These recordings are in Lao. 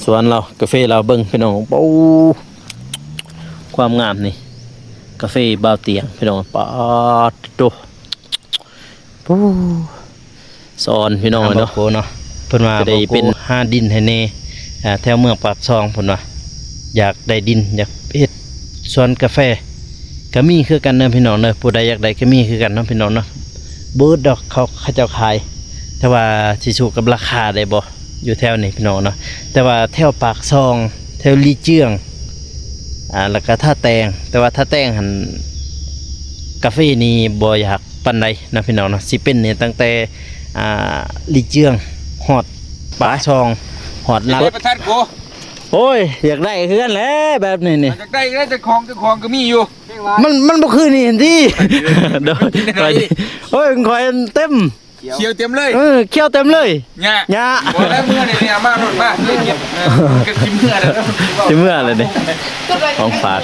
ສວນລາວ ກາເຟລາວ ເບິ່ງພີ່ນ້ອງ ໂອ້ ຄວາມງາມນີ້ ກາເຟບ່າວຕຽງພີ່ນ້ອງ ປາດໂຕ ໂອ້ ສະອອນພີ່ນ້ອງເນາະ ເນາະ ເພິ່ນວ່າ ຈະໄດ້ເປັນ ເປັນຫາດິນໃຫ້ແດ່ ອ່າ ແຖວເມືອງປາກຊ່ອງ ເພິ່ນວ່າ ຢາກໄດ້ດິນ ຢາກເຮັດສວນກາແຟ ກໍມີຄືກັນເດີພີ່ນ້ອງເດີ ຜູ້ໃດຢາກໄດ້ກໍມີຄືກັນເນາະພີ່ນ້ອງເນາະ ບໍ່ອຶດດອກ ເຂົາ ເຂົາເຈົ້າຂາຍ ແຕ່ວ່າຊິສູ້ກັບລາຄາໄດ້ບໍ່ ຢູ່ແຖວນີ້ພີ່ນ້ອງເນາະ ແຕ່ວ່າແຖວປາກຊ່ອງ ແຖວລີເຈືອງ ອ່າ ແລ້ວກໍທ່າແຕງ ແຕ່ວ່າທ່າແຕງຫັ້ນ ກາເຟນີ້ບໍ່ຢາກປານໃດເນາະພີ່ນ້ອງເນາະ ຊິເປັນນີ້ຕັ້ງແຕ່ ອ່າ ລີເຈືອງ ຮອດປາກຊ່ອງ ຮອດລາວ ໄດ້ປະທັດໂກ ໂອ້ຍ ຢາກໄດ້ຄືກັນແຫຼະແບບນີ້ນີ້ ຢາກໄດ້ ໄດ້ເຈົ້າຂອງ ເຈົ້າຂອງກໍມີຢູ່ ມັນ ມັນບໍ່ຄືນີ້ຫັ້ນຕິ ໂດຍ ໂອ້ຍ ຂອງຂ້ອຍເຕັມ ຂຽວເຕັມເລີຍ ເອີ ຂຽວເຕັມເລີຍ ຫຍ້າ ຫຍ້າ ບໍ່ໄດ້ ເມືອນີ້ ເອົາມາໂລດ ມາ ເກັບ ເອີ ກໍຊິເມືອແລ້ວ ຊິເມືອແລ້ວນີ້ ຂອງຝາກ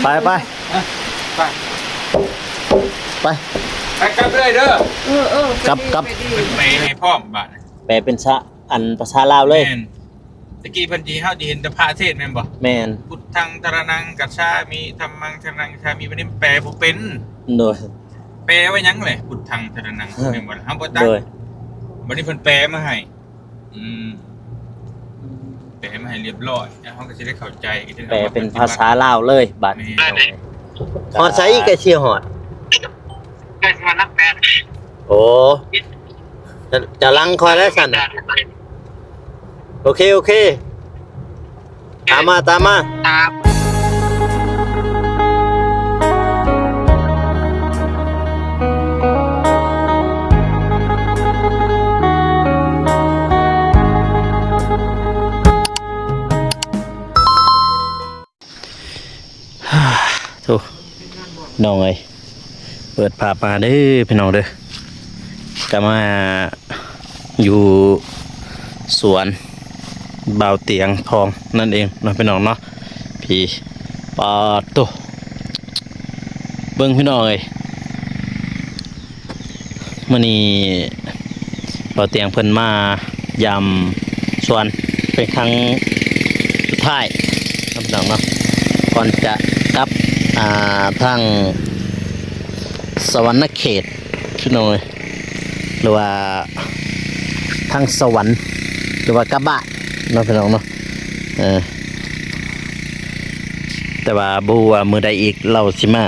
ໄປ ໄປ ໄປ ໄປ ໄປກັບເລີຍເດີ ເອີ ເອີ ກັບ ກັບ ໄປໃຫ້ພ້ອມບາດ ແປເປັນສະ ອັນພາສາລາວເລີຍ ແມ່ນ ຕະກີ້ເພິ່ນຊິ ເຮົາຊິເຫັນແຕ່ພະເທດແມ່ນບໍ່? ແມ່ນ ພຸດທັງສະຣະນັງ ກັດສາມິ ທຳມັງສະຣະນັງ ກັດສາມິ ບັດນີ້ແປບໍ່ເປັນ ໂດຍ ແປວ່າຫຍັງແຫຼະ ພຸດທັງສະຣະນັງ ເອີ ແມ່ນບໍ່ລະ? ເຮົາບໍ່ຕັດ ໂດຍ ບັດນີ້ເພິ່ນແປມາໃຫ້ ອືມ ແປມາໃຫ້ລຽບລ້ອຍ ແລ້ວເຮົາກໍຊິໄດ້ເຂົ້າໃຈ ກໍຈະໄດ້ ແປເອົາມາ ເປັນພາສາລາວເລີຍບາດນີ້ ແມ່ນ ຮອດໃສອີກ ໃກ້ຊິຮອດ? ໃກ້ຊິຮອດຫຼັກແປດ ໂອ້ ຈະ ຈະຫຼັງຂ້ອຍແລ້ວຊັ້ນນະ ໂອເຄ ໂອເຄ ຕາມມາ ຕາມມາ ຕາມ ໂອ້ ພີ່ນ້ອງເອີຍ ເປີດພາບມາເດີພີ່ນ້ອງເດີ ກໍມາຢູ່ສວນບ່າວຕຽງທອງນັ້ນເອງເນາະພີ່ນ້ອງເນາະ ພີ້ ປາດໂຕ ເບິ່ງພີ່ນ້ອງເອີຍ ມື້ນີ້ບ່າວຕຽງເພິ່ນມາຢາມສວນເປັນຄັ້ງສຸດທ້າຍເນາະພີ່ນ້ອງເນາະ ກ່ອນຈະກັບ ອ່າ ທາງສະຫວັນນະເຂດພີ່ນ້ອງເອີຍ ຫຼືວ່າທາງສະຫວັນ ຫຼືວ່າກັບບ້ານເນາະພີ່ນ້ອງເນາະ ເອີ ແຕ່ວ່າບໍ່ຮູ້ວ່າມື້ໃດອີກລາວຊິມາ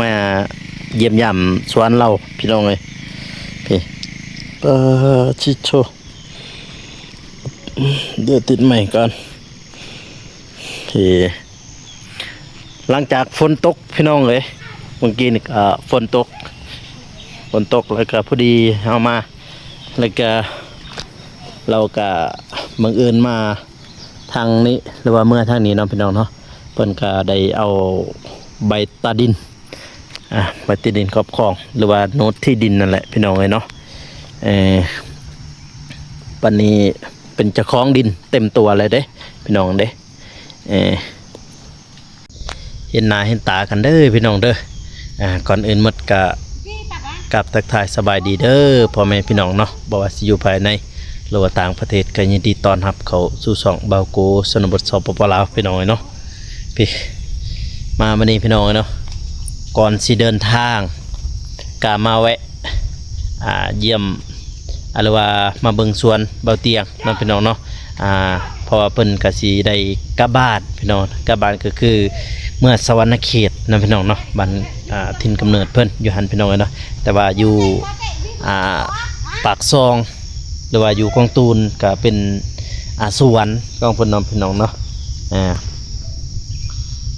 ມາຢ້ຽມຢາມສວນລາວພີ່ນ້ອງເອີຍ ພີ້ ປາດໂທ ດຽວຕິດໄມກ່ອນ ເອີ ຫຼັງຈາກຝົນຕົກພີ່ນ້ອງເອີຍ ເມື່ອກີ້ນີ້ກໍຝົນຕົກ ຝົນຕົກ ແລ້ວກໍພໍດີເຮົາມາ ແລ້ວກໍ ລາວກໍບັງເອີນມາທາງນີ້ ຫຼືວ່າເມືອທາງນີ້ເນາະພີ່ນ້ອງເນາະ ເພິ່ນກໍໄດ້ເອົາໃບຕາດິນ ອ່າ ໃບຕາດິນຄອບຄອງ ຫຼືວ່າໂນດທີ່ດິນນັ້ນແຫຼະພີ່ນ້ອງເອີຍເນາະ ເອີ ບັດນີ້ເປັນເຈົ້າຂອງດິນເຕັມຕົວເລີຍເດ້ພີ່ນ້ອງເດ້ ເອີ ເຫັນໜ້າເຫັນຕາກັນເດີພີ່ນ້ອງເດີ ອ່າ ກ່ອນອື່ນໝົດກະກາບທັກທາຍສະບາຍດີເດີພໍ່ແມ່ພີ່ນ້ອງເນາະ ບໍ່ວ່າຊິຢູ່ພາຍໃນ ຫຼືວ່າຕ່າງປະເທດ ກໍຍິນດີຕ້ອນຮັບເຂົ້າສູ່ຊ່ອງບ່າວໂກ ຊົນນະບົດ ສປປ ລາວ ພີ່ນ້ອງເອີຍເນາະ ພີ້ ມາມື້ນີ້ພີ່ນ້ອງເອີຍເນາະ ກ່ອນຊິເດີນທາງ ກະມາແວະ ອ່າ ຢ້ຽມ ອ່າ ຫຼືວ່າມາເບິ່ງສວນບ່າວຕຽງເນາະພີ່ນ້ອງເນາະ ອ່າ ເພາະວ່າເພິ່ນກະຊິໄດ້ກັບບ້ານພີ່ນ້ອງ ກັບບ້ານກໍຄືເມືອງສະຫວັນນະເຂດເນາະພີ່ນ້ອງເນາະ ບ້ານ ອ່າ ຖິ່ນກຳເນີດເພິ່ນຢູ່ຫັ້ນພີ່ນ້ອງເອີຍເນາະ ແຕ່ວ່າຢູ່ ອ່າ ປາກຊ່ອງ ຫຼືວ່າຢູ່ກອງຕູນ ກະເປັນ ອ່າ ສວນຂອງເພິ່ນເນາະພີ່ນ້ອງເນາະ ອ່າ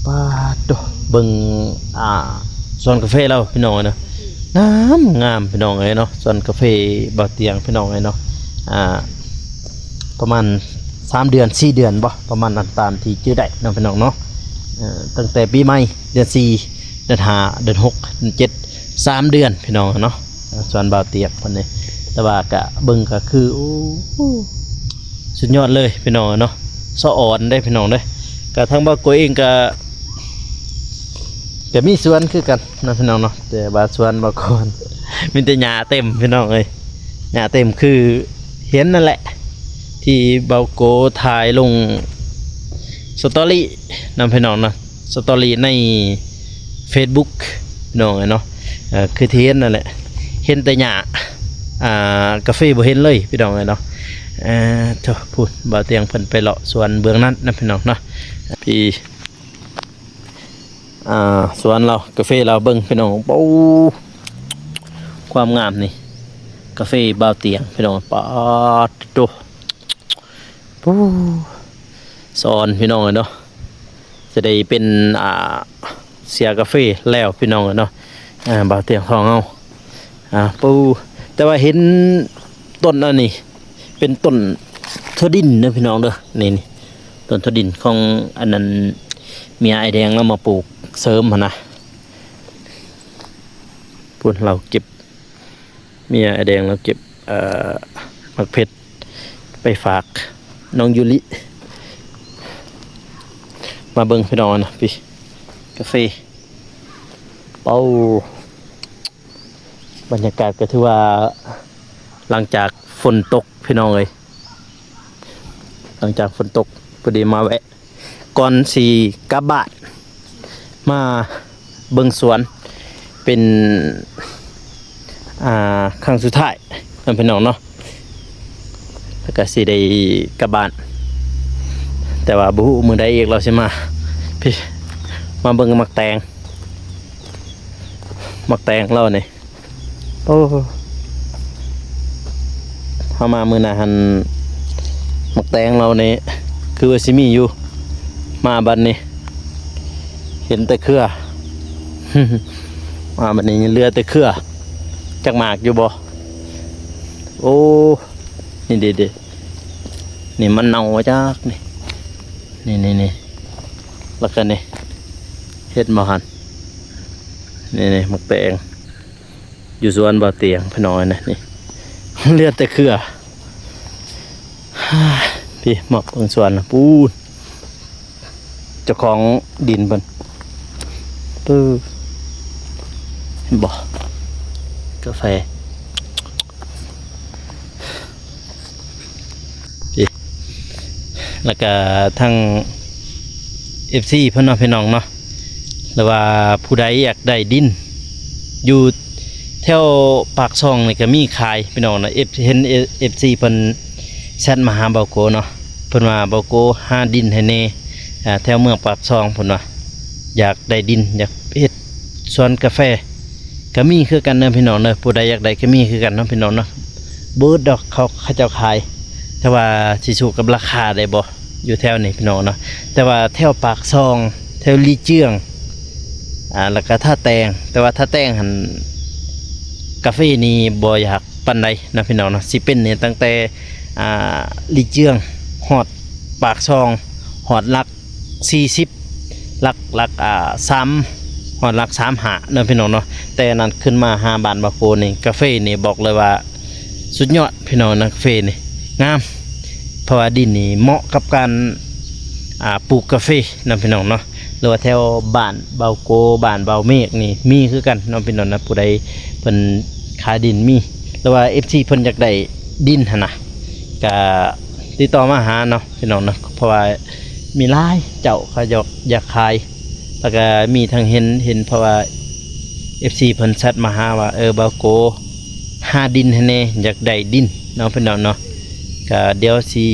ປາດໂທ້ ເບິ່ງ ອ່າ ສວນກາເຟລາວພີ່ນ້ອງເອີຍເນາະ ງາມ ງາມພີ່ນ້ອງເອີຍເນາະ ສວນກາເຟບ່າວຕຽງພີ່ນ້ອງເອີຍເນາະ ອ່າ ປະມານສາມເດືອນ ສີ່ເດືອນບໍ່ ປະມານນັ້ນ ຕາມທີ່ຈື່ໄດ້ເນາະພີ່ນ້ອງເນາະ ເອີ ຕັ້ງແຕ່ປີໃໝ່ ເດືອນສີ່ ເດືອນຫ້າ ເດືອນຫົກ ເດືອນເຈັດ ສາມເດືອນພີ່ນ້ອງເນາະ ສວນບ່າວຕຽງເພິ່ນນີ້ ແຕ່ວ່າກະເບິ່ງກະຄື ໂອ້ ສຸດຍອດເລີຍພີ່ນ້ອງເນາະ ສະອອນເດ້ພີ່ນ້ອງເດ້ ກະທາງບ່າວໂກເອງກະ ກະມີສວນຄືກັນເນາະພີ່ນ້ອງເນາະ ແຕ່ວ່າສວນບ່າວໂກນີ້ມີແຕ່ຫຍ້າເຕັມພີ່ນ້ອງເອີຍ ຫຍ້າເຕັມຄືເຫັນນັ້ນແຫຼະ ທີ່ເບົາໂກຖ່າຍລົງສະຕໍຣີນຳພີ່ນ້ອງເນາະ ສະຕໍຣີໃນເຟສບຸກພີ່ນ້ອງເອີຍເນາະ. ເອີ ຄືທີ່ເຫັນນັ້ນແຫຼະ ເຫັນແຕ່ຫຍ້າ ອ່າ ກາເຟບໍ່ເຫັນເລີຍພີ່ນ້ອງເອີຍເນາະ. ເອີ ໂທ້ ພຸ້ນ ບ່າວຕຽງເພິ່ນໄປເລາະສວນເບື້ອງນັ້ນນຳພີ່ນ້ອງເນາະ. ພີ່ ອ່າ ສວນລາວ ກາເຟລາວ ເບິ່ງພີ່ນ້ອງ ໂອ້ ຄວາມງາມນີ້ ກາເຟບ່າວຕຽງພີ່ນ້ອງ ປາດໂທ້ ໂອ້ ສອນພີ່ນ້ອງເອີຍເນາະ ຈະໄດ້ເປັນ ອ່າ ເສຍກາເຟແລ້ວພີ່ນ້ອງເອີຍເນາະ. ອ່າ ບ່າວຕຽງຂອງເຮົາ ອ່າ ປູ ແຕ່ວ່າເຫັນຕົ້ນອັນນີ້ ເປັນຕົ້ນຖົ່ວດິນເດີພີ່ນ້ອງເດີ ນີ້ໆ ຕົ້ນຖົ່ວດິນຂອງອັນນັ້ນ ເມຍອ້າຍແດງລາວມາປູກເສີມຫັ້ນນະ. ພຸ້ນລາວເກັບ ເມຍອ້າຍແດງລາວເກັບ ເອີ ໝາກເຜັດໄປຝາກນ້ອງຢູລິ. ມາເບິ່ງພີ່ນ້ອງນະ ພີ້ ກາເຟ ເປົາ ບັນຍາກາດກໍຖືວ່າ ຫຼັງຈາກຝົນຕົກພີ່ນ້ອງເອີຍ ຫຼັງຈາກຝົນຕົກ ພໍດີມາແວະ ກ່ອນຊິກັບບ້ານ ມາເບິ່ງສວນເປັນ ອ່າ ຄັ້ງສຸດທ້າຍນຳພີ່ນ້ອງເນາະ ແລ້ວກໍຊິໄດ້ກັບບ້ານ ແຕ່ວ່າບໍ່ຮູ້ມື້ໃດອີກລາວຊິມາ. ພີ້ ມາເບິ່ງໝາກແຕງ ໝາກແຕງລາວນີ້ ໂອ້ ເຮົາມາມື້ໜ້າຫັ້ນ ໝາກແຕງລາວນີ້ຄືວ່າຊິມີຢູ່ ມາບັດນີ້ເຫັນແຕ່ເຄືອ ມາບັດນີ້ຍັງເຫຼືອແຕ່ເຄືອ ຈັກໝາກຢູ່ບໍ່? ໂອ້ ນີ້ເດໆ ນີ້ມັນເນົ່າມາຈາກນີ້ ນີ້ໆໆ ແລ້ວກໍນີ້ ເຫັນບໍ່ຫັ້ນ? ນີ້ໆ ໝາກແຕງ ຢູ່ສວນບ່າວຕຽງພີ່ນ້ອງເອີຍນະ ນີ້ເຫຼືອແຕ່ເຄືອ. ພີ້ ມາເບິ່ງສວນນະ ປູ້ນ ເຈົ້າຂອງດິນເພິ່ນ ເອີ ເຫັນບໍ່? ກາເຟ ພີ້ ແລ້ວກະທັງເອັຟຊີເພິ່ນເນາະ ພີ່ນ້ອງເນາະ ຫຼືວ່າຜູ້ໃດຢາກໄດ້ດິນ ຢູ່ແຖວປາກຊ່ອງນີ້ກະມີຂາຍພີ່ນ້ອງເນາະ. ເອັຟ ເຫັນເອັຟຊີເພິ່ນແຊັດມາຫາເບົາໂກເນາະ ເພິ່ນວ່າ ເບົາໂກ ຫາດິນໃຫ້ແດ່ ອ່າ ແຖວເມືອງປາກຊ່ອງ ເພິ່ນວ່າ ຢາກໄດ້ດິນ ຢາກເຮັດສວນກາເຟ ກະມີຄືກັນເດີພີ່ນ້ອງເດີ ຜູ້ໃດຢາກໄດ້ກະມີຄືກັນເນາະພີ່ນ້ອງເນາະ. ບໍ່ເບິດດອກ ເຂົາ ເຂົາເຈົ້າຂາຍ ແຕ່ວ່າຊິສູ້ກັບລາຄາໄດ້ບໍ່ ຢູ່ແຖວນີ້ພີ່ນ້ອງເນາະ. ແຕ່ວ່າແຖວປາກຊ່ອງ ແຖວລີເຈືອງ ອ່າ ແລ້ວກະທ່າແຕງ ແຕ່ວ່າທ່າແຕງຫັ້ນ ກາເຟນີ້ບໍ່ຢາກປານໃດນະພີ່ນ້ອງເນາະ. ຊິເປັນນີ້ຕັ້ງແຕ່ ອ່າ ລີເຈືອງ ຮອດປາກຊ່ອງ ຮອດຫຼັກ ສີ່ສິບ ຫຼັກ ຫຼັກ ອ່າ ສາມ ຮອດຫຼັກສາມຫ້າເນາະພີ່ນ້ອງເນາະ. ແຕ່ນັ້ນຂຶ້ນມາຫາບ້ານບາໂກນີ້ ກາເຟນີ້ບອກເລີຍວ່າສຸດຍອດພີ່ນ້ອງນະ ກາເຟນີ້ງາມ ເພາະວ່າດິນນີ້ເໝາະກັບການ ອ່າ ປູກກາເຟນຳພີ່ນ້ອງເນາະ. ຫຼືວ່າແຖວບ້ານເບົາໂກ ບ້ານເບົາເມກນີ້ມີຄືກັນເນາະພີ່ນ້ອງນະ. ຜູ້ໃດເພິ່ນຂາຍດິນມີ ຫຼືວ່າເອັຟຊີເພິ່ນຢາກໄດ້ດິນຫັ້ນນະ ກະຕິດຕໍ່ມາຫາເນາະ ພີ່ນ້ອງເນາະ ເພາະວ່າມີຫຼາຍເຈົ້າເຂົາຢາກ ຢາກຂາຍ ແລ້ວກະມີທັງເຫັນ ເຫັນ ເພາະວ່າເອັຟຊີເພິ່ນແຊັດມາຫາວ່າ ເອີ ບ່າວໂກ ຫາດິນໃຫ້ແດ່ ຢາກໄດ້ດິນເນາະ ພີ່ນ້ອງເນາະ. ກະດຽວຊິ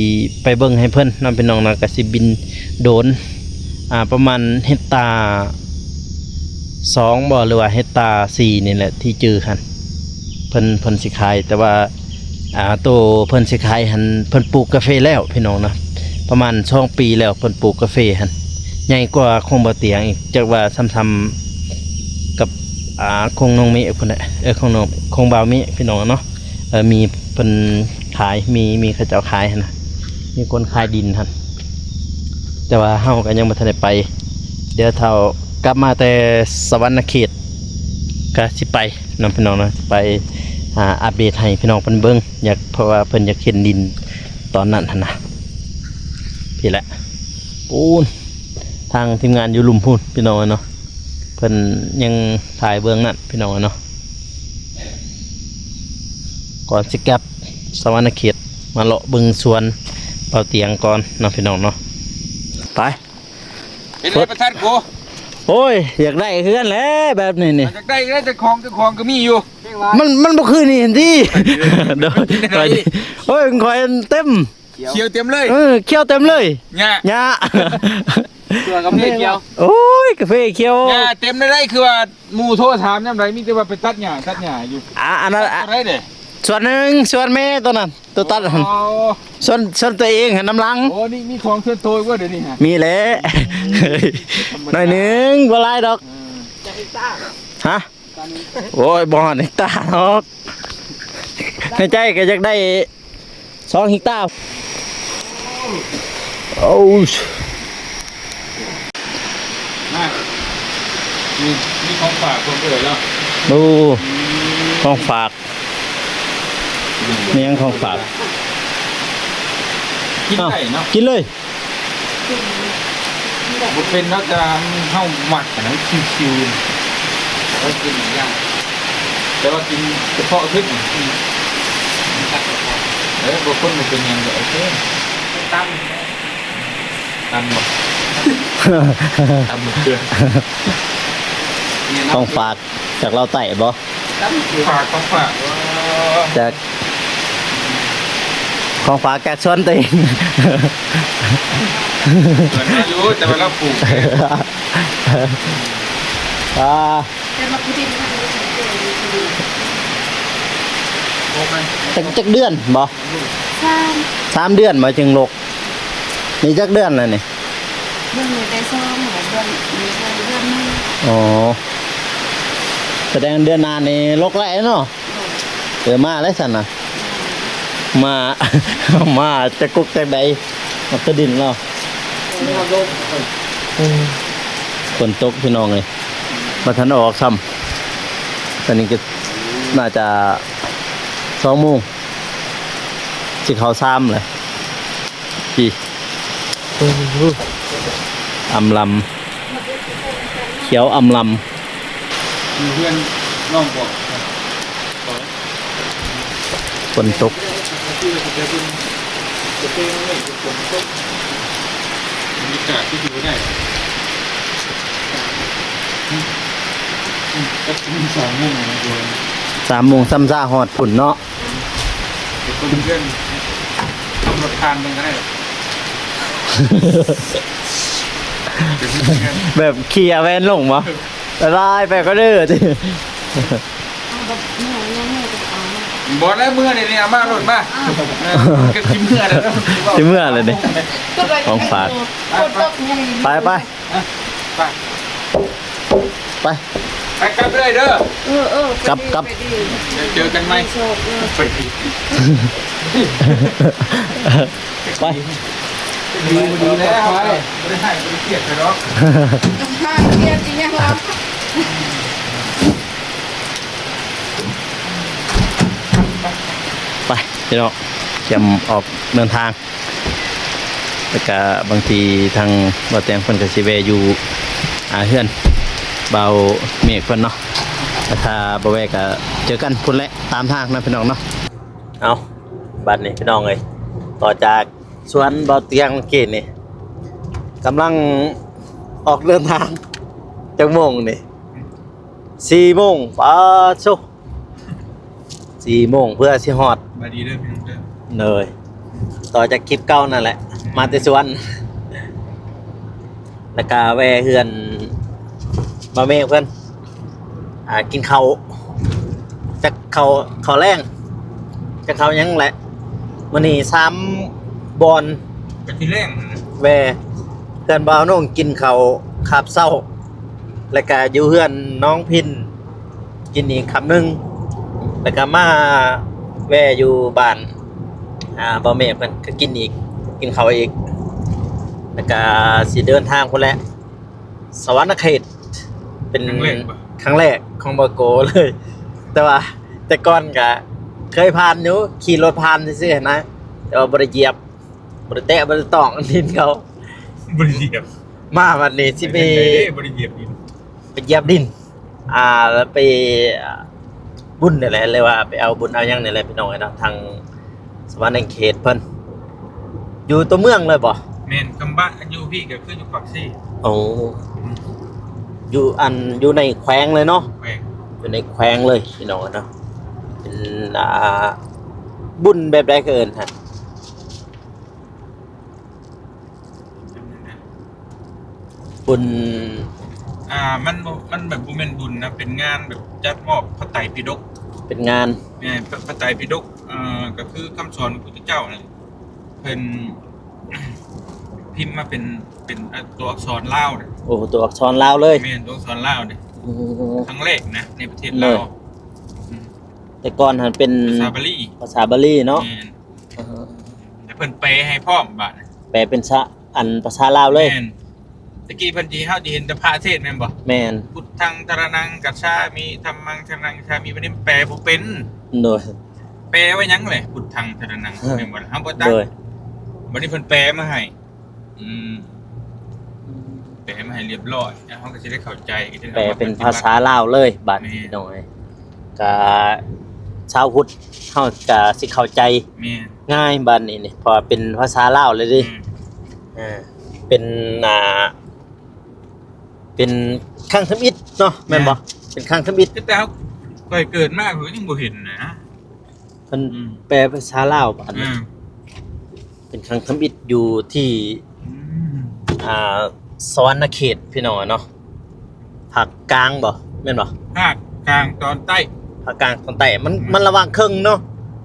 ໄປເບິ່ງໃຫ້ເພິ່ນເນາະ ພີ່ນ້ອງເນາະ. ກະຊິບິນໂດຣນ ອ່າ ປະມານເຮັກຕາສອງບໍ່ ຫຼືວ່າເຮັກຕາສີ່ນີ້ແຫຼະ ທີ່ຈື່ຫັ້ນ ເພິ່ນ ເພິ່ນຊິຂາຍ ແຕ່ວ່າ ອ່າ ໂຕເພິ່ນຊິຂາຍຫັ້ນ ເພິ່ນປູກກາເຟແລ້ວພີ່ນ້ອງນະ ປະມານສອງປີແລ້ວ ເພິ່ນປູກກາເຟຫັ້ນ ໃຫຍ່ກວ່າຂອງບ່າວຕຽງອີກ ຈັກວ່າສ່ຳໆກັບ ອ່າ ຂອງນ້ອງເມພຸ້ນແຫຼະ ເອີ ຂອງນ້ອງ ຂອງບ່າວເມພີ່ນ້ອງເນາະ. ເອີ ມີເພິ່ນຂາຍ ມີ ມີເຂົາເຈົ້າຂາຍຫັ້ນນະ ມີຄົນຂາຍດິນຫັ້ນ ແຕ່ວ່າເຮົາກໍຍັງບໍ່ທັນໄດ້ໄປ ດຽວຖ້າກັບມາແຕ່ສະຫວັນນະເຂດ ກະຊິໄປນຳພີ່ນ້ອງເນາະ ໄປ ອ່າ ອັບເດດໃຫ້ພີ່ນ້ອງເພິ່ນເບິ່ງ ຢາກ ເພາະວ່າເພິ່ນຢາກເຫັນດິນຕອນນັ້ນຫັ້ນນະ. ພີ້ແຫຼະ ປູ້ນ ທາງທີມງານຢູ່ລຸ່ມພຸ້ນພີ່ນ້ອງເນາະ ເພິ່ນຍັງຖ່າຍເບື້ອງນັ້ນພີ່ນ້ອງເນາະ. ກ່ອນຊິກັບສະຫວັນນະເຂດ ມາເລາະເບິ່ງສວນ ເບົາຕຽງກ່ອນເນາະ ພີ່ນ້ອງເນາະ. ໄປ ເປັນໄດ້ປະທັດໂກ. ໂອ້ຍ ຢາກໄດ້ຄືກັນແຫຼະແບບນີ້ນີ້. ຢາກໄດ້ ໄດ້ເຈົ້າຂອງ ເຈົ້າຂອງກໍມີຢູ່. ມັນ ມັນບໍ່ຄືນີ້ຫັ້ນຕິ. ໂດຍ ໂດຍ ໂອ້ຍ ຂອງຂ້ອຍເຕັມ ຂຽວເຕັມເລີຍ. ເອີ ຂຽວເຕັມເລີຍ. ຫຍ້າ ຫຍ້າ ຕົວກາເຟຂຽວ. ໂອ້ຍ ກາເຟຂຽວ ຫຍ້າເຕັມໄດ້. ຄືວ່າໝູ່ໂທຖາມຍາມໃດ ມີແຕ່ວ່າໄປຕັດຫຍ້າ ຕັດຫຍ້າຢູ່. ອ່າ ອັນນັ້ນ ອ່າ ໄດ້ເດ້ ສ່ວນໜຶ່ງ ສ່ວນແມ່ຕົວນັ້ນ ຕົວຕັດຫັ້ນ. ອໍ ສ່ວນ ສ່ວນຕົວເອງຫັ້ນນຳຫຼັງ. ໂອ້ ນີ້ມີຂອງສ່ວນໂຕອີກບໍ່ດຽວນີ້ຮະ? ມີແຫຼະ ອືມ ໜ້ອຍໜຶ່ງ ບໍ່ຫຼາຍດອກ. ເອີ ຮະ? ໂອ້ຍ ບໍ່ຮອດເຮັກຕາດອກ ໃນໃຈກໍຢາກໄດ້ສອງເຮັກຕາ. ໂອ້ ມາ ນີ້ ມີຂອງຝາກເພິ່ນເອີຍເນາະ. ໂອ້ ຂອງຝາກ ມີຫຍັງຂອງຝາກ? ກິນໄດ້ເນາະ ກິນເລີຍ. ບໍ່ເປັນເນາະ ແຕ່ວ່າເຮົາມັກນະ ຊິວໆ ແຕ່ວ່າກິນຢ່າງ ແຕ່ວ່າກິນສະເພາະຂຶ້ນ. ເອີ ບາງຄົນບໍ່ເປັນຫຍັງກໍໂອເຄ. ຕຳ ຕຳບໍ່ ຕຳເຄື່ອງ. ຂອງຝາກຈາກລາວໃຕ້ບໍ່? ຂອງຝາກ ຂອງຝາກ ຈາກ ຂອງຝາກຈາກສວນຕົວເອງ. ສວນມາຢູ່ ແຕ່ວ່າລາວປູກເອງ. ອ່າ ຈັກ ຈັກເດືອນບໍ່? ສາມ ສາມເດືອນບໍ່ຈຶ່ງລົກ? ນີ້ຈັກເດືອນແລ້ວນີ້? ເດືອນນີ້ໄດ້ສອງ ເດືອນນີ້ເດືອນ ເດືອນໜຶ່ງ. ອໍ ສະແດງເດືອນໜ້ານີ້ລົກແລ້ວເນາະ. ໂດຍ ເອີ ມາແລ້ວຊັ້ນນະ ມາ ມາຈັກກົກຈັກໃດ ມັນກະດິນເນາະ. ເອີ ຝົນຕົກພີ່ນ້ອງເອີຍ ບໍ່ທັນອອກຊ້ຳ. ຕອນນີ້ກໍໜ້າຈະສອງໂມງ ຊິເຂົ້າສາມແລ້ວ. ພີ້ ອຳລຳ ຂຽວອຳລຳ ຢູ່ເຮືອນນ້ອງບໍ່? ຝົນຕົກ ບັນຍາກາດທີ່ຢູ່ໄດ້ ສາມໂມງຊ້ຳຊ້າຮອດພຸ້ນເນາະ. ເປັນຄົນເພື່ອນ ຂັບລົດຜ່ານເບິ່ງກໍໄດ້ ແບບຂີ່ເອົາແວ່ນລົງບໍ່? ບາຍບາຍ ໄປກ່ອນເດີ ບໍ່ໄດ້ເມືອນີ້ ເອົາມາໂລດມາ. ເອີ ກໍຊິເມືອແລ້ວ ຊິເມືອແລ້ວນີ້ ຂອງຝາກ ໄປ ໄປ ໄປ ໄປ ໄປກັບເລີຍເດີ. ເອີ ເອີ ກັບ ກັບ ດຽວເຈີກັນໃໝ່ ໂຊກເດີ ໄປດີ ໄປດີ ດີແລ້ວ ບໍ່ໄດ້ໃຫ້ ບໍ່ໄດ້ຄຽດໃຜດອກ ຄຽດອີຫຍັງວະ. ໄປ ພີ່ນ້ອງ ກຽມອອກເດີນທາງ. ແລ້ວກະບາງທີທາງບ່າວແຕງເພິ່ນກະຊິແວ່ຢູ່ ອ່າ ເຮືອນບ່າວເມກເພິ່ນເນາະ ແຕ່ຖ້າບໍ່ແວ່ກະເຈີກັນພຸ້ນແຫຼະ ຕາມທາງນະພີ່ນ້ອງເນາະ. ເອົາ ບາດນີ້ພີ່ນ້ອງເອີຍ ຕໍ່ຈາກສວນບ່າວຕຽງເມື່ອກີ້ນີ້ ກຳລັງອອກເດີນທາງ ຈັກໂມງນີ້? ສີ່ໂມງ ປາດໂທ້ ສີ່ໂມງເພື່ອຊິຮອດ ສະບາຍດີເດີພີ່ນ້ອງເດີ. ໂດຍ ຕໍ່ຈາກຄລິບເກົ່ານັ້ນແຫຼະ ມາແຕ່ສວນ ແລ້ວກະແວ່ເຮືອນບ່າວເມກເພິ່ນ ອ່າ ກິນເຂົ້າ ຈັກເຂົ້າ ເຂົ້າແລງ ຈັກເຂົ້າຫຍັງແຫຼະ ມື້ນີ້ສາມບ່ອນ ກະຊິແລງນັ້ນແຫຼະ ແວ່ເຮືອນບ່າວໂໜ່ງ ກິນເຂົ້າຄາບເຊົ້າ ແລ້ວກະຢູ່ເຮືອນນ້ອງພິນ ກິນອີກຄຳໜຶ່ງ ແລ້ວກະມາແວ່ຢູ່ບ້ານ ອ່າ ບ່າວເມກເພິ່ນກະກິນອີກ ກິນເຂົ້າອີກ ແລ້ວກະຊິເດີນທາງພຸ້ນແຫຼະ ສະຫວັນນະເຂດ ເປັນຄັ້ງແລກບໍ່? ຄັ້ງແລກຂອງບ່າວໂກເລີຍ ແຕ່ວ່າແຕ່ກ່ອນກະເຄີຍຜ່ານຢູ່ ຂີ່ລົດຜ່ານຊື່ໆຫັ້ນນະ ແຕ່ວ່າບໍ່ໄດ້ຢຽບ ບໍ່ໄດ້ແຕະ ບໍ່ໄດ້ຕ້ອງດິນເຂົາ ບໍ່ໄດ້ຢຽບ ມາບັດນີ້ຊິໄປ ເຮັດຈັ່ງໃດເດ້ ບໍ່ໄດ້ຢຽບດິນ ໄປຢຽບດິນ ອ່າ ແລ້ວໄປ ອ່າ ບຸນນີ້ແຫຼະ ຫຼືວ່າໄປເອົາບຸນເອົາຫຍັງນີ້ແຫຼະ ພີ່ນ້ອງເອີຍເນາະ ທາງສະຫວັນນະເຂດເພິ່ນ ຢູ່ຕົວເມືອງເລີຍບໍ່? ແມ່ນ ຄຳບານຢູ່ພີ້ກໍຄືຢູ່ປາກເຊ. ໂອ້ ຢູ່ອັນ ຢູ່ໃນແຂວງເລີຍເນາະ? ແຂວງ ຢູ່ໃນແຂວງເລີຍພີ່ນ້ອງເນາະ. ເປັນ ອ່າ ບຸນແບບໃດເຂົາເອີ້ນຫັ້ນ? ບຸນ ອ່າ ມັນບໍ່ ມັນແບບບໍ່ແມ່ນບຸນນະ ເປັນງານແບບຈັດມອບພະໄຕປິດົກ. ເປັນງານ ແມ່ນ ພະ ພະໄຕປິດົກ ເອີ ກໍຄືຄຳສອນຂອງພະພຸດທະເຈົ້ານັ້ນ ເພິ່ນພິມມາເປັນ ເປັນ ເອີ ຕົວອັກສອນລາວເດ້. ໂອ້ ຕົວອັກສອນລາວເລີຍ? ແມ່ນ ຕົວອັກສອນລາວເດ້. ໂອ້ ຄັ້ງແລກນະ ໃນປະເທດລາວ. ໂດຍ. ອືມ ແຕ່ກ່ອນຫັ້ນເປັນພາສາບາລີ ພາສາບາລີເນາະ? ແມ່ນ. ເອີ ແຕ່ເພິ່ນແປໃຫ້ພ້ອມບາດນີ້ ແປເປັນສະ ອັນພາສາລາວເລີຍ. ແມ່ນ ແຕ່ກີ້ເພິ່ນຊິ ເຮົາຊິເຫັນແຕ່ພະເທດແມ່ນບໍ່? ແມ່ນ ພຸດທັງສະຣະນັງກັດສາມິ ທຳມັງສະຣະນັງກັດສາມິ ບັດນີ້ແປບໍ່ເປັນ. ໂດຍ. ແປວ່າຫຍັງແຫຼະ ພຸດທັງສະຣະນັງ ແມ່ນບໍ່ລະ? ເຮົາບໍ່ຕາຍ. ໂດຍ. ບັດນີ້ເພິ່ນແປມາໃຫ້. ອືມ ແປມາໃຫ້ລຽບຮ້ອຍ ແລ້ວເຮົາກໍຊິໄດ້ເຂົ້າໃຈ ກໍຈະ ແປເປັນພາສາລາວເລີຍບາດນີ້. ແມ່ນ ພີ່ນ້ອງເອີຍ ກະຊາວພຸດເຮົາກະຊິເຂົ້າໃຈ. ແມ່ນ ງ່າຍບາດນີ້ນີ້ ເພາະວ່າເປັນພາສາລາວເລີຍເດ້. ແມ່ນ ເອີ ເປັນ ອ່າ ເປັນຄັ້ງທຳອິດເນາະ ແມ່ນບໍ່? ແມ່ນ ເປັນຄັ້ງທຳອິດ ແຕ່ເຮົາ ຂ້ອຍເກີດມາຂ້ອຍຍັງບໍ່ເຫັນນະ. ເພິ່ນ ອືມ ແປພາສາລາວບາດນີ້ ອືມ ເປັນຄັ້ງທຳອິດຢູ່ທີ່ ອືມ ອ່າ ສະຫວັນນະເຂດ ພີ່ນ້ອງເນາະ. ພາກກາງບໍ່ ແມ່ນບໍ່? ພາກກາງຕອນໃຕ້ ພາກກາງຕອນໃຕ້ ມັນ ອືມ ມັນລະຫວ່າງເຄິ່ງເນາະ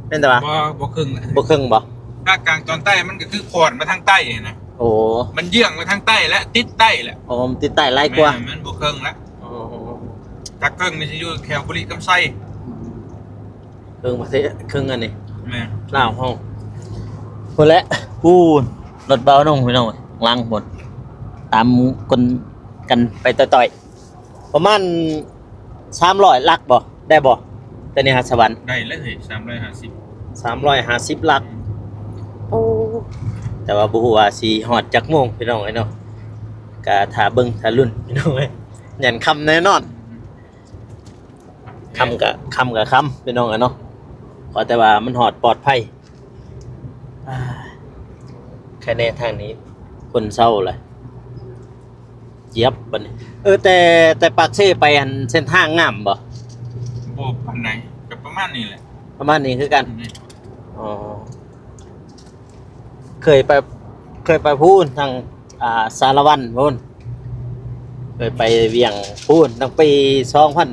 ແມ່ນແຕ່ວ່າ ບໍ່ ບໍ່ເຄິ່ງ ບໍ່ເຄິ່ງບໍ່? ພາກກາງຕອນໃຕ້ມັນກໍຄືຂອນມາທາງໃຕ້ຫັ້ນນະ. ໂອ້ ມັນເຍື້ອງມາທາງໃຕ້ ແລະ ຕິດໃຕ້ແຫຼະ. ອໍ ມັນຕິດໃຕ້ຫຼາຍກວ່າ. ແມ່ນ ມັນບໍ່ເຄິ່ງລະ. ອໍ ຖ້າເຄິ່ງນີ້ຊິຢູ່ແຖວບໍລິຄຳໄຊ. ອືມ ເຄິ່ງປະເທດ ເຄິ່ງອັນນີ້ ແມ່ນ ລາວເຮົາ. ພຸ້ນແຫຼະ ພຸ້ນ ລົດເບົາໜຸ່ງ ພີ່ນ້ອງເອີຍ ຫຼັງພຸ້ນ ຕາມກົນກັນໄປຕ່ອຍໆ ປະມານສາມຮ້ອຍຫຼັກບໍ່ ໄດ້ບໍ່? ແຕ່ນີ້ຫາດສະຫວັນ ໄດ້ເລີຍ ສາມຮ້ອຍຫ້າສິບ ສາມຮ້ອຍຫ້າສິບຫຼັກ. ໂອ້ ແຕ່ວ່າບໍ່ຮູ້ວ່າຊິຮອດຈັກໂມງ ພີ່ນ້ອງເອີຍເນາະ. ກະຖ້າເບິ່ງຖ້າລຸ້ນ ພີ່ນ້ອງເອີຍ ຢ້ານຄ່ຳແນ່ນອນ. ຄ່ຳກະ ຄ່ຳກະຄ່ຳ ພີ່ນ້ອງເອີຍເນາະ ຂໍແຕ່ວ່າມັນຮອດປອດໄພ. ແຄ່ແນ່ທາງນີ້ຄົນເຊົາລະ ຈຽບບັດນີ້. ເອີ ແຕ່ ແຕ່ປາກເຊໄປຫັ້ນ ເສັ້ນທາງງາມບໍ່? ບໍ່ປານໃດ ກະປະມານນີ້ແຫຼະ ປະມານນີ້ຄືກັນ. ແມ່ນ ອໍ ເຄີຍໄປ ເຄີຍໄປພຸ້ນທາງ ອ່າ ສາລະວັນພຸ້ນ ເຄີຍໄປວຽງພຸ້ນ ຕັ້ງປີສອງພັນ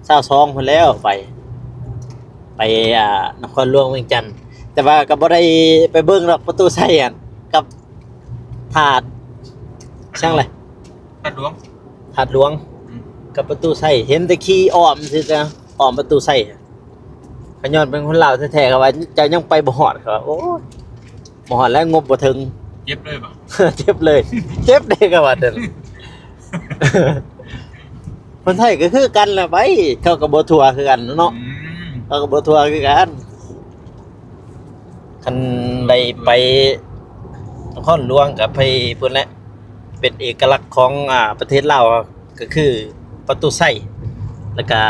ຊາວສອງພຸ້ນແລ້ວ ໄປ ໄປ ອ່າ ນະຄອນຫຼວງວຽງຈັນ ແຕ່ວ່າກໍບໍ່ໄດ້ໄປເບິ່ງດອກ ປະຕູໄຊຫັ້ນ ກັບ ທາດ ຫຍັງແຫຼະ ທາດຫຼວງ ທາດຫຼວງ ອືມ ກັບປະຕູໄຊ ເຫັນແຕ່ຂີ່ອ້ອມຊື່ໆ ອ້ອມປະຕູໄຊ. ຂ້າຍ້ອນເປັນຄົນລາວແທ້ໆ ເຂົາວ່າເຈົ້າຍັງໄປບໍ່ຮອດ ເຂົາວ່າ ໂອ້ຍ ບໍ່ຮອດແລ້ວ ງົບບໍ່ເຖິງ. ເຈັບເລີຍບໍ່? ເຈັບເລີຍ ເຈັບເດ້ ເຂົາວ່າ. ຄົນໄທກໍຄືກັນແຫຼະໄປ ເຂົາກໍບໍ່ທົ່ວຄືກັນເນາະ. ອືມ ເຂົາກໍບໍ່ທົ່ວຄືກັນ. ຄັນໄດ້ໄປນະຄອນຫຼວງກໍໄປພຸ້ນແຫຼະ ເປັນເອກະລັກຂອງ ອ່າ ປະເທດລາວ ກໍຄືປະຕູໄຊ ແລ້ວກໍ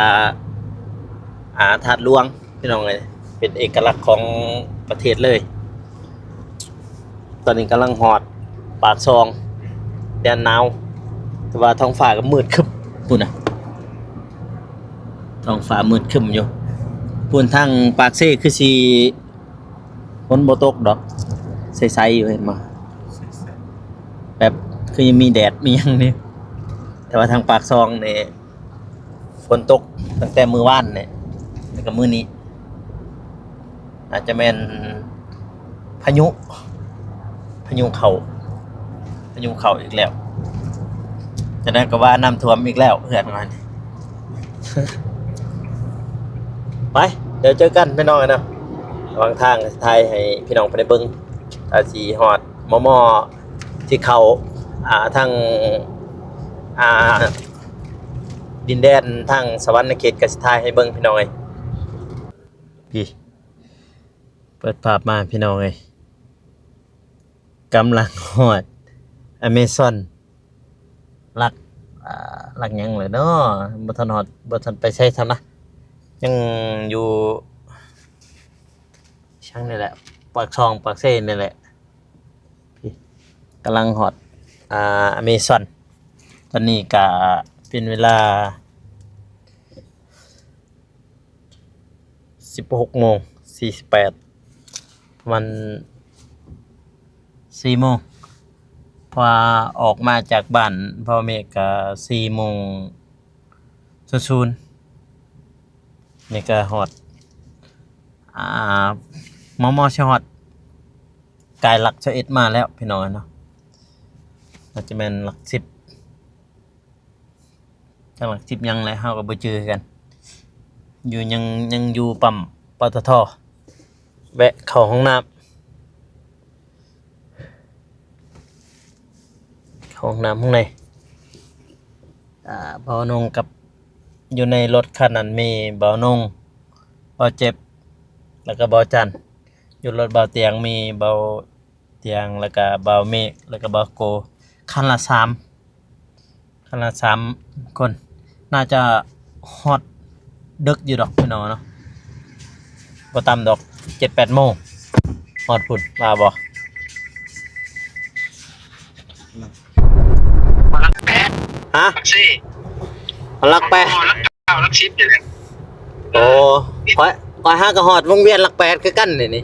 ອ່າ ທາດຫຼວງ ພີ່ນ້ອງເອີຍ ເປັນເອກະລັກຂອງປະເທດເລີຍ. ຕອນນີ້ກຳລັງຮອດປາກຊ່ອງ ແດນໜາວ ແຕ່ວ່າທ້ອງຟ້າກໍມືດຄຶ້ມພຸ້ນນະ ທ້ອງຟ້າມືດຄຶ້ມຢູ່. ພຸ້ນທາງປາກເຊຄືຊິ ຝົນບໍ່ຕົກດອກ ໃສໆຢູ່ ເຫັນບໍ່ ແບບຄືຍັງມີແດດມີຫຍັງນີ້. ແຕ່ວ່າທາງປາກຊ່ອງນີ້ຝົນຕົກຕັ້ງແຕ່ມື້ວານນີ້ ແລ້ວກໍມື້ນີ້ ອາດຈະແມ່ນພາຍຸ ພາຍຸເຂົ້າ ພາຍຸເຂົ້າອີກແລ້ວ. ຈາກນັ້ນກໍວ່ານ້ຳຖ້ວມອີກແລ້ວເຮືອນຂ້ອຍນີ້. ໄປ ດຽວເຈີກັນພີ່ນ້ອງເອີຍເນາະ ລະຫວ່າງທາງ ຊິຖ່າຍໃຫ້ພີ່ນ້ອງເພິ່ນໄດ້ເບິ່ງ ຖ້າຊິຮອດມໍ່ໆ ຊິເຂົ້າ ອ່າ ທາງ ອ່າ ດິນແດນທາງສະຫວັນນະເຂດ ກໍຊິຖ່າຍໃຫ້ເບິ່ງພີ່ນ້ອງເອີຍ. ພີ້ ເປີດພາບມາພີ່ນ້ອງເອີຍ ກຳລັງຮອດອາເມຊອນ ຫຼັກ ອ່າ ຫຼັກຫຍັງແຫຼະເນາະ ບໍ່ທັນຮອດ ບໍ່ທັນໄປໃສຊ້ຳນະ ຍັງຢູ່ ຊ່າງນີ້ແຫຼະ ປາກຊ່ອງປາກເຊນີ້ແຫຼະ. ກຳລັງຮອດ ອ່າ ອາເມຊອນ. ຕອນນີ້ກະເປັນເວລາສິບຫົກໂມງສີ່ສິບແປດ ປະມານສີ່ໂມງ ເພາະວ່າອອກມາຈາກບ້ານພໍ່ແມ່ກະສີ່ໂມງສູນໆ. ນີ້ກະຮອດ ອ່າ ມໍ່ໆ ຊິຮອດ ກາຍຫຼັກຊາວເອັດມາແລ້ວພີ່ນ້ອງເນາະ. ອາດຈະແມ່ນຫຼັກສິບ ຈັກຫຼັກສິບຫຍັງແຫຼະ ເຮົາກໍບໍ່ຈື່ຄືກັນ. ຢູ່ ຍັງ ຍັງຢູ່ປ້ຳ ປຕທ ແວະເຂົ້າຫ້ອງນ້ຳ ເຂົ້າຫ້ອງນ້ຳຂ້າງໃນ. ອ່າ ບ່າວນົງກັບ ຢູ່ໃນລົດຄັນນັ້ນມີບ່າວນົງ, ບ່າວເຈັບ ແລ້ວກໍບ່າວຈັນ. ຢູ່ລົດບ່າວຕຽງມີບ່າວຕຽງ ແລ້ວກໍບ່າວເມກ ແລ້ວກໍບ່າວໂກ. ຄັນລະສາມ ຄັນລະສາມຄົນ. ໜ້າຈະຮອດດຶກຢູ່ດອກພີ່ນ້ອງເນາະ, ບໍ່ຕ່ຳດອກ ເຈັດແປດໂມງ ຮອດພຸ້ນ ວ່າບໍ່? ຮະ? ຫຼັກສີ່ ຫຼັກແປດ ຫຼັກເກົ້າ ຫຼັກສິບນີ້ແຫຼະ. ໂອ້ ຂ້ອຍ ຂ້ອຍຫາກໍຮອດວົງວຽນຫຼັກແປດຄືກັນນີ້ ນີ້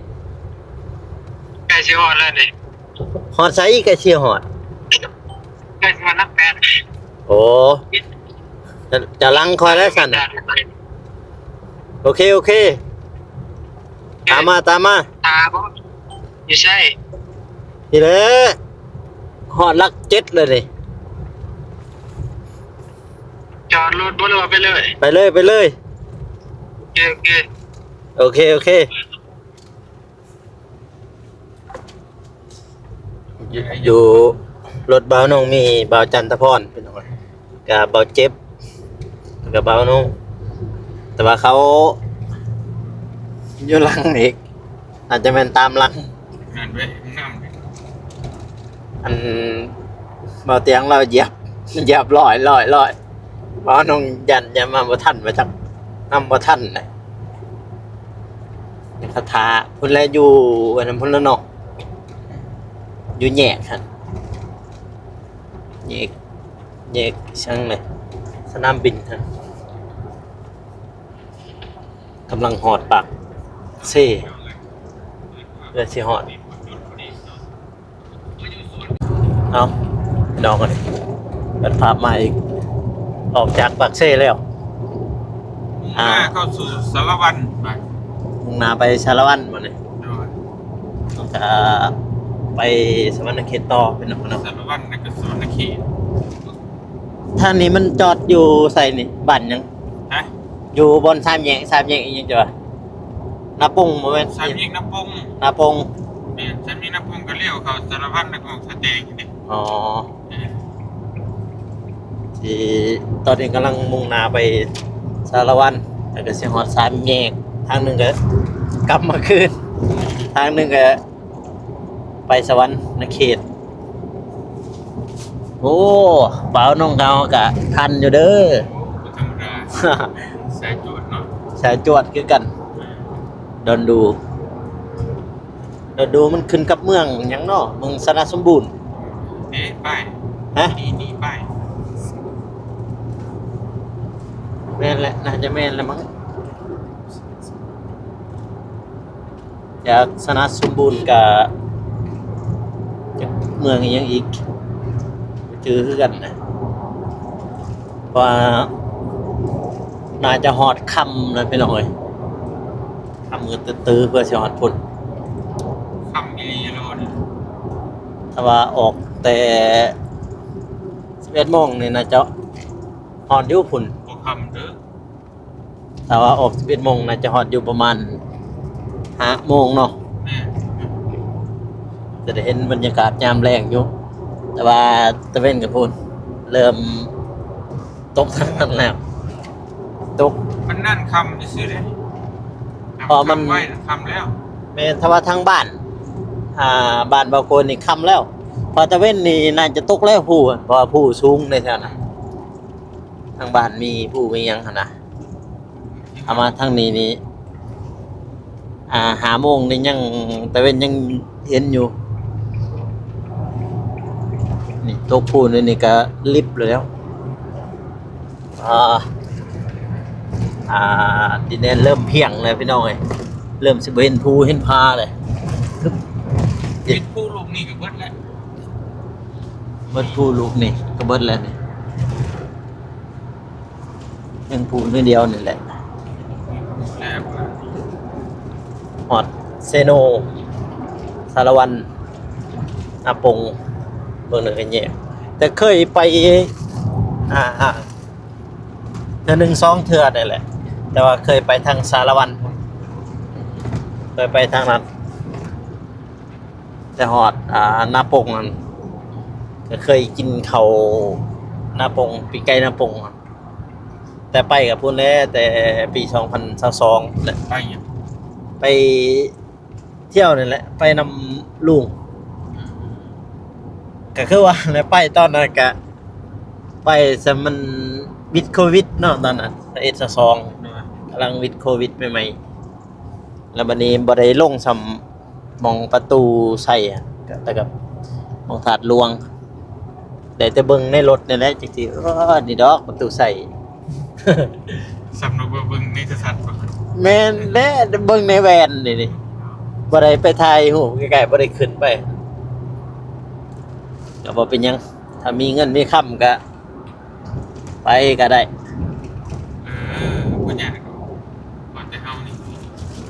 ໃກ້ຊິຮອດແລ້ວນີ້. ຮອດໃສ? ໃກ້ຊິຮອດ ໃກ້ຊິຮອດຫຼັກແປດ. ໂອ້ ຈະ ຈະຫຼັງຂ້ອຍແລ້ວຊັ້ນ. ໂອເຄ ໂອເຄ ຕາມມາ ຕາມມາ. ຕາບໍ່? ຢູ່ໃສ? ນີ້ແຫຼະ ຮອດຫຼັກເຈັດແລ້ວນີ້. ຈອດລົດບໍ່ ຫຼືວ່າໄປເລີຍ? ໄປເລີຍ ໄປເລີຍ. ໂອເຄ ໂອເຄ ໂອເຄ ໂອເຄ. ຢູ່ ຢູ່ລົດບ່າວນົງມີບ່າວຈັນທະພອນ ພີ່ນ້ອງເອີຍ ກັບບ່າວເຈັບ ກັບບ່າວນົງ, ແຕ່ວ່າເຂົາຢູ່ຫຼັງອີກ ອາດຈະແມ່ນຕາມຫຼັງ. ແມ່ນເວີຍ ງາມເວີຍ. ອັນ ບ່າວຕຽງລາວຢຽບ ຢຽບລອຍ ລອຍ ລອຍ. ບ່າວນົງຢ້ານ ຢ້ານມາບໍ່ທັນ ວ່າຈັກ ນຳບໍ່ທັນນະ. ຄາຖາພຸ້ນແຫຼະ ຢູ່ອັນນັ້ນພຸ້ນລະເນາະ ຢູ່ແຍກຫັ້ນ ແຍກ ແຍກສັງນະ ສະໜາມບິນຫັ້ນ. ກຳລັງຮອດປາກເຊ ເພື່ອຊິຮອດ. ເອົາ ພີ່ນ້ອງເອີຍ ເປີດພາບມາອີກ ອອກຈາກປາກເຊແລ້ວ ອ່າ ເຂົ້າສູ່ສາລະວັນ ໄປ ມຸ່ງໜ້າໄປສາລະວັນບັດນີ້. ໂດຍ ແລ້ວກະໄປສະຫວັນນະເຂດຕໍ່ ພີ່ນ້ອງເນາະ. ສາລະວັນ ແລ້ວກະສະຫວັນນະເຂດ. ທາງນີ້ມັນຈອດຢູ່ໃສນີ້? ບ້ານຫຍັງ? ຮະ? ຢູ່ບ່ອນສາມແຍກ ສາມແຍກອີ່ຫຍັງເຈົ້າວ່າ? ນາປົງບໍ່ແມ່ນ? ສາມແຍກນາປົງ. ນາປົງ. ແມ່ນ ສາມແຍກນາປົງກໍລ້ຽວເຂົ້າສາລະວັນ ແລ້ວກໍອອກສາແຕງນີ້. ອໍ ແມ່ນ. ຊິ ຕອນນີ້ກຳລັງມຸ່ງໜ້າໄປສາລະວັນ ແລ້ວກໍຊິຮອດສາມແຍກ, ທາງໜຶ່ງກໍກັບມາຄືນ, ທາງໜຶ່ງກໍ ໄປສະຫວັນນະເຂດ. ໂອ້ ບ່າວນ້ອງເຮົາກະທັນຢູ່ເດີ. ບໍ່ທຳມະດາ ສາຍຈວດເນາະ ສາຍຈວດຄືກັນ. ດອນດູ ດອນດູມັນຂຶ້ນກັບເມືອງຫຍັງເນາະ ເມືອງຊະນະສົມບູນ. ເອີ ປ້າຍ ຮະ? ນີ້ ນີ້ປ້າຍ ແມ່ນແຫຼະ ໜ້າຈະແມ່ນແຫຼະມັ້ງ. ຈາກຊະນະສົມບູນກະ ຈາກເມືອງອີ່ຫຍັງອີກ ບໍ່ຈື່ຄືກັນນະ ເພາະວ່າໜ້າຈະຮອດຄ່ຳແລ້ວພີ່ນ້ອງເອີຍ. ຄ່ຳມືດຕື່ນເພື່ອຊິຮອດພຸ້ນ. ຄ່ຳອີ່ຫຼີໂລດ. ຖ້າວ່າອອກແຕ່ສິບເອັດໂມງນີ້ ໜ້າຈະຮອດຢູ່ພຸ້ນ. ບໍ່ຄ່ຳເດີ. ຖ້າວ່າອອກສິບເອັດໂມງ ໜ້າຈະຮອດຢູ່ປະມານຫ້າໂມງເນາະ. ແມ່ນ. ຈະໄດ້ເຫັນບັນຍາກາດຍາມແລງຢູ່ ແຕ່ວ່າຕາເວັນກໍພຸ້ນ ເລີ່ມຕົກທາງນັ້ນແລ້ວ ຕົກ. ມັນນັ້ນຄ່ຳຊື່ໆເດ້ ເພາະມັນ ຄ່ຳໄວ ຄ່ຳແລ້ວ. ແມ່ນ ຖ້າວ່າທາງບ້ານ ອ່າ ບ້ານບ່າວໂກນນີ້ຄ່ຳແລ້ວ ເພາະຕາເວັນນີ້ໜ້າຈະຕົກແລ້ວພູ ເພາະວ່າພູສູງໃນແຖວນັ້ນ. ທາງບ້ານມີພູມີຫຍັງຫັ້ນນະ. ເອົາມາທາງນີ້ນີ້ ອ່າ ຫ້າໂມງນີ້ຍັງ ຕາເວັນຍັງເຫັນຢູ່. ນີ້ຕົກພູນີ້ ນີ້ກະລິບແລ້ວ. ອ່າ ອ່າ ດິນແດນເລີ່ມພຽງແລ້ວພີ່ນ້ອງເອີຍ, ເລີ່ມຊິບໍ່ເຫັນພູເຫັນຜາແລ້ວ. ເຫັນພູລູກນີ້ກໍເບິດແລ້ວ, ເບິດພູລູກນີ້ກໍເບິດແລ້ວນີ້. ຍັງພູໜ້ອຍດຽວນີ້ແຫຼະ. ຮອດເຊໂນ, ສາລະວັນ, ນາປົງ, ເບິ່ງໜ້ອຍແຍກ. ແຕ່ເຄີຍໄປ ອ່າ ເທື່ອໜຶ່ງສອງເທື່ອນີ້ແຫຼະ, ແຕ່ວ່າເຄີຍໄປທາງສາລະວັນ, ເຄີຍໄປທາງນັ້ນ. ແຕ່ຮອດ ອ່າ ນາປົງຫັ້ນ ກໍເຄີຍກິນເຂົ້ານາປົງ, ປີ້ງໄກ່ນາປົງ, ແຕ່ໄປກັບພຸ້ນແຫຼະ ແຕ່ປີສອງພັນຊາວສອງແຫຼະ. ໄປຫຍັງ? ໄປທ່ຽວນີ້ແຫຼະ, ໄປນຳລຸງ. ກໍຄືວ່າແຫຼະ, ໄປຕອນນັ້ນກະໄປ ສ່ຳມັນວິດໂຄວິດເນາະ, ຕອນນັ້ນຊາວເອັດ ຊາວສອງ ໂດຍ ກຳລັງວິດໂຄວິດໃໝ່ໆ. ແລ້ວບັດນີ້ບໍ່ໄດ້ລົງສ່ຳ ໝ່ອງປະຕູໄຊ ແລ້ວກໍໝ່ອງທາດຫຼວງ, ໄດ້ແຕ່ເບິ່ງໃນລົດນີ້ແຫຼະ ຈັ່ງຊີ້. ເອີ ນີ້ດອກປະຕູໄຊ. ສ່ຳນະ ເບິ່ງໃນໂທລະທັດບໍ່? ແມ່ນແຫຼະ, ເບິ່ງໃນແວ່ນນີ້ ບໍ່ໄດ້ໄປຖ່າຍຮູບໃກ້ໆ, ບໍ່ໄດ້ຂຶ້ນໄປ. ກໍບໍ່ເປັນຫຍັງ, ຖ້າມີເງິນມີຄຳກໍ ໄປກໍໄດ້. ເອີ ບໍ່ຍາກດອກ, ວ່າແຕ່ເຮົານີ້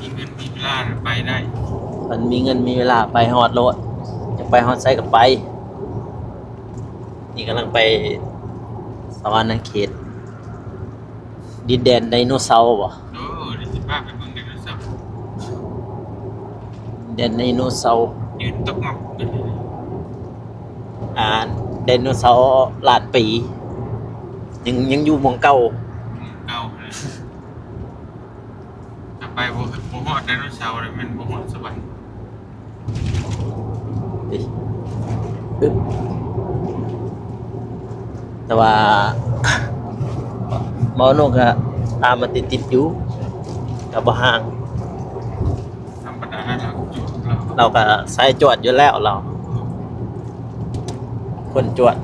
ມີເງິນມີເວລາໄປໄດ້. ຄັນມີເງິນມີເວລາໄປຮອດໂລດ, ຢາກໄປຮອດໃສກໍໄປ. ນີ້ກຳລັງໄປສະຫວັນນະເຂດ, ດິນແດນໄດໂນເສົາບໍ? ໂອ້ ດຽວຊິພາໄປເບິ່ງໄດໂນເສົາ. ແດນໄດໂນເສົາ ຢືນຕົກງອກ ອ່າ ໄດໂນເສົາລ້ານປີ ຍັງ ຍັງຢູ່ໝ່ອງເກົ່າ ໝ່ອງເກົ່າ. ຖ້າໄປບໍ່ ບໍ່ຮອດໄດໂນເສົາແລ້ວແມ່ນບໍ່ຮອດສະຫວັນ. ແຕ່ວ່າໝໍນົກກະຕາມມາຕິດໆຢູ່ ກະບໍ່ຫ່າງ. ທຳມະດາລາວກະຈວດ ລາວ ລາວກະສາຍຈວດຢູ່ແລ້ວ ລາວ ຄົນຈວດ.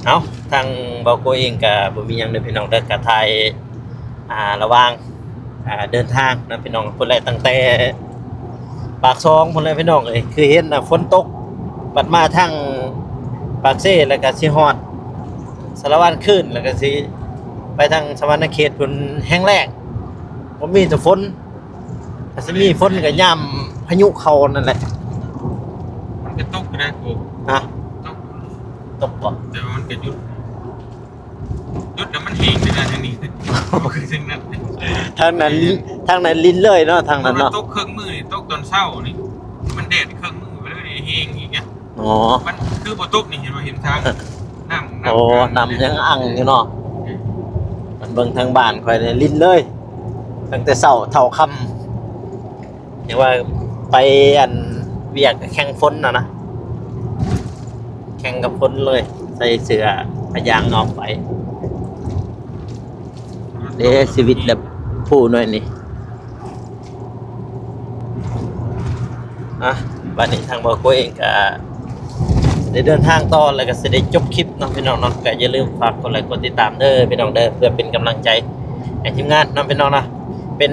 ເອົ້າ ທາງເບົາໂກເອງກະບໍ່ມີຫຍັງເດີພີ່ນ້ອງເດີ ກະຖ່າຍ ອ່າ ລະຫວ່າງ ອ່າ ເດີນທາງນະພີ່ນ້ອງ ພຸ້ນແຫຼະ ຕັ້ງແຕ່ປາກຊ່ອງພຸ້ນແຫຼະພີ່ນ້ອງເອີຍ. ຄືເຫັນນະ ຝົນຕົກ ບັດມາທາງປາກເຊ ແລ້ວກະຊິຮອດສາລະວັນຄືນ ແລ້ວກະຊິໄປທາງສະຫວັນນະເຂດພຸ້ນ ແຮງແລ້ງ ບໍ່ມີແຕ່ຝົນ. ຖ້າຊິມີຝົນກໍຍາມພາຍຸເຂົ້ານັ້ນແຫຼະ. ມັນກໍຕົກຢູ່ໄດ໋ ໂກ. ຮະ? ຕົກ ຕົກບໍ່? ແຕ່ວ່າມັນກໍຢຸດ ຢຸດແລ້ວມັນແຮງເດ້ນະ ທາງນີ້ ບໍ່ຄືທາງນັ້ນ. ທາງນັ້ນ ທາງນັ້ນລິນເລີຍເນາະ ທາງນັ້ນເນາະ. ຕົກເຄິ່ງມື້ນີ້ ຕົກຕອນເຊົ້ານີ້ ມັນແດດເຄິ່ງມື້ໄປເລີຍ ແຮງອີກ. ອໍ ມັນຄືບໍ່ຕົກນີ້ ເຫັນບໍ່ ເຫັນທາງ ນ້ຳ ນ້ຳ ໂອ້ ນ້ຳຍັງອັ່ງຢູ່ເນາະ. ມັນເບິ່ງທາງບ້ານຂ້ອຍນີ້ລິນເລີຍ ຕັ້ງແຕ່ເຊົ້າເທົ່າຄ່ຳ. ຍັງວ່າໄປອັນວຽກແຂ່ງຝົນນະນະ ແຂ່ງກັບຝົນເລີຍ ໃສ່ເສື້ອພະຍາງນອກໄປ. ເດ້ ຊີວິດແບບຜູ້ໜ້ອຍນີ້. ອ່ະ ບັດນີ້ທາງເບົາໂກເອງກະໄດ້ເດີນທາງຕໍ່ ແລ້ວກະຊິໄດ້ຈົບຄລິບເນາະພີ່ນ້ອງເນາະ. ກະຢ່າລືມຝາກກົດໄລກົດຕິດຕາມເດີພີ່ນ້ອງເດີ ເພື່ອເປັນກຳລັງໃຈໃຫ້ທີມງານເນາະພີ່ນ້ອງເນາະ. ເປັນ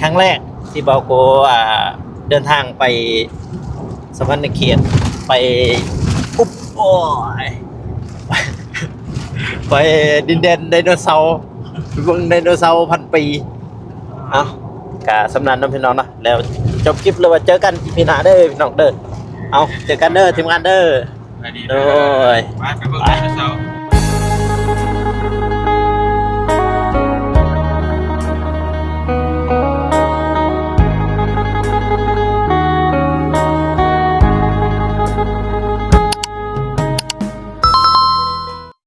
ຄັ້ງແລກທີ່ເບົາໂກ ອ່າ ເດີນທາງໄປສະຫວັນນະເຂດ ໄປ ອຸບ ໂອ້ຍ ໄປດິນແດນໄດໂນເສົາ ໄປເບິ່ງໄດໂນເສົາພັນປີ. ເອົ້າ ກະສ່ຳນັ້ນເນາະພີ່ນ້ອງເນາະ ແລ້ວຈົບຄລິບ ແລ້ວວ່າເຈີກັນອີພີໜ້າເດີພີ່ນ້ອງເດີ. ເອົາ ເຈີກັນເດີທີມງານເດີ. ໂດຍ ໄປ ໄປເບິ່ງໄດໂນເສົາ.